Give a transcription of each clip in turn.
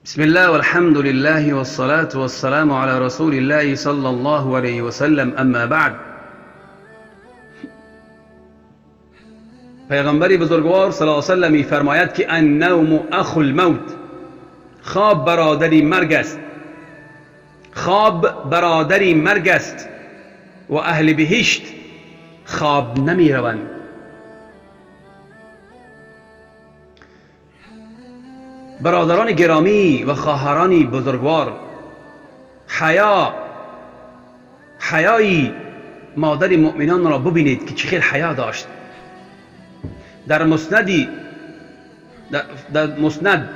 بسم الله والحمد لله والصلاة والسلام على رسول الله صلى الله عليه وسلم اما بعد. پیغمبر بزرگوار صلی الله علیه وسلم می‌فرماید که النوم اخو الموت، خواب برادری مرگ است، خواب برادری مرگ است و اهل بهشت خواب نمی روند. برادران گرامی و خواهران بزرگوار، حیا، حیای مادر مؤمنان را ببینید که چه خیلی حیا داشت. در مسند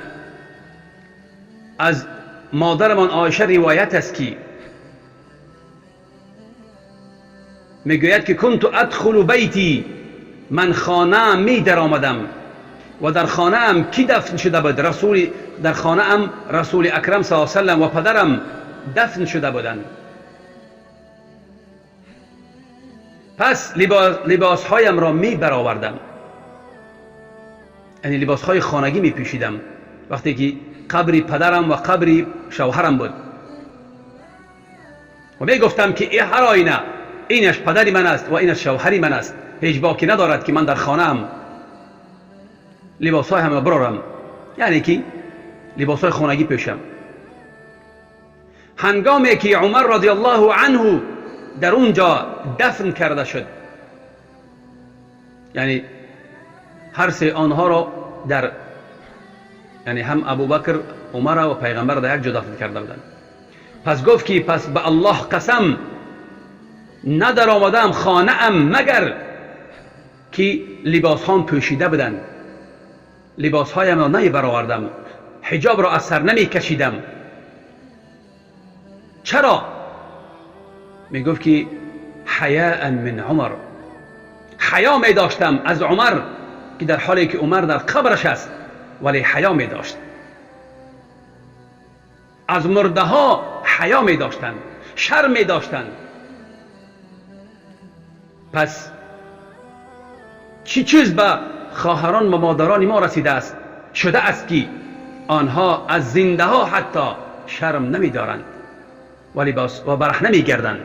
از مادرمان عایشه روایت است که میگوید که کنت ادخل بیتی، من خانه می در آمدم و در خانه ام کی دفن شده بود؟ رسول، در خانه ام رسول اکرم صلی الله علیه وسلم و پدرم دفن شده بودند. پس لباسهایم را می برآوردم، یعنی لباسهای خانگی می پوشیدم وقتی که قبر پدرم و قبر شوهرم بود، و می گفتم که ای هر آینه اینش پدر من است و اینش شوهری من است، هیچ باکی ندارد که من در خانه ام لباسهای هم برارم، یعنی که لباسهای خانگی پوشم. هنگامی که عمر رضی الله عنه در اونجا دفن کرده شد، یعنی هر سه آنها را در، یعنی هم ابوبکر، عمر و پیغمبر در یک جا دفن کرده بودند. پس گفت که پس به الله قسم ندر آمدم خانه ام مگر که لباس هام پوشیده بودند، لباس هایم را نمی برآوردم، حجاب را از سر نمی کشیدم. چرا؟ می گفت که حیاء من عمر، حیا می داشتم از عمر که در حالی که عمر در قبرش است ولی حیا می داشت. از مرده ها حیا می داشتند، شرم می داشتند. پس چی چیز به خواهران و مادران ما رسیده است شده است که آنها از زنده ها حتی شرم نمی دارند ولی و برهنه می گردند.